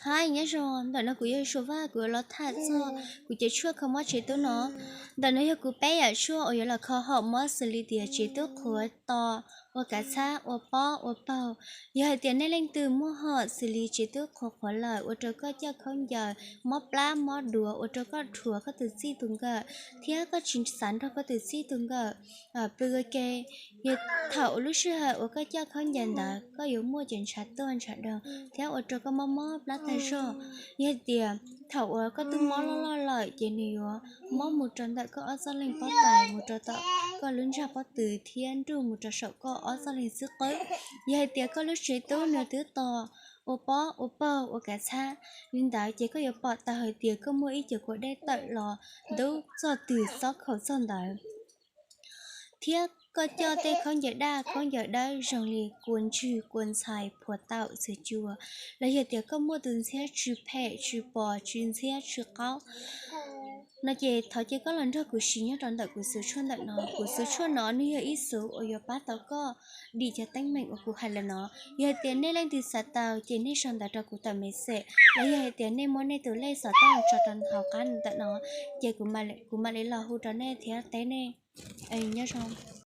Hais nyob zoo, ntawm no kuv yog Suav Vaj, kuv yuav los tham txog kuv cev tshuaj kho mob tsev tub no. Ntawm no yog kuv peb yam tshuaj uas yuav los kho hom mob xws li tias tsev tub qhuav, tos, ua kav txhab, ua pob ua paug. Yog hais tias nej leej twg muaj hom xws li tsev tub qhuav qhuav lawm ua rau koj coj khaub ncaws, mob plab mob duav ua rau koj rhuav koj tus txij tus nkawm thiab koj tsis xav nrog koj tus txij tus nkawm pw ua ke, yog thaum uas lub sij hawm uas koj coj khaub ncaws ntawd koj yuav muaj cov ntshav tuag ntshav doog thiab ua rau koj mob mob plab tag zog. Yog hais tias thaum uas koj twb mob loj loj lawm ces nws yuav mob mus rau ntawm koj ob txoj leeg pob tais, mus rau tom koj lub ntsag pob tw thiab nruj mus rau saum koj ob txoj leeg xwb qwb. Yog hais tias koj lub tsev tub nws twb tos, ua pob ua paug ua kav txhab li ntawd ces koj yuav pom tau hais tias koj muaj ib co kua dej tawm los ntub txog twg xob khaum txog ntawd, thiab koj coj tej khaub ncaws daj khaub ncaws dawb zoo li kua ntswg kua ntxhais phuav taum txiv cua, los yog tias koj muaj tus ntxhiab tsw phem tsw pos tsw ntxhiab tsw qaub no ces thov cia koj los nrog kuv siv nyob rau ntawm kuv xuv tshuaj ntawm no. Kuv xuv tshuaj no nws yog ib xuv uas yuav pab tau koj dim cov teeb meem uas kuv hais lawm no. Yog hais tias nej leej twg xav tau ces nej sau ntawv rau kuv tawm message, los yog hais tias nej muab nej tus lej xov tooj tso rau hauv qab ntawm no ces kuv mam li los hu rau nej thiab teb nej. Nyob zoo.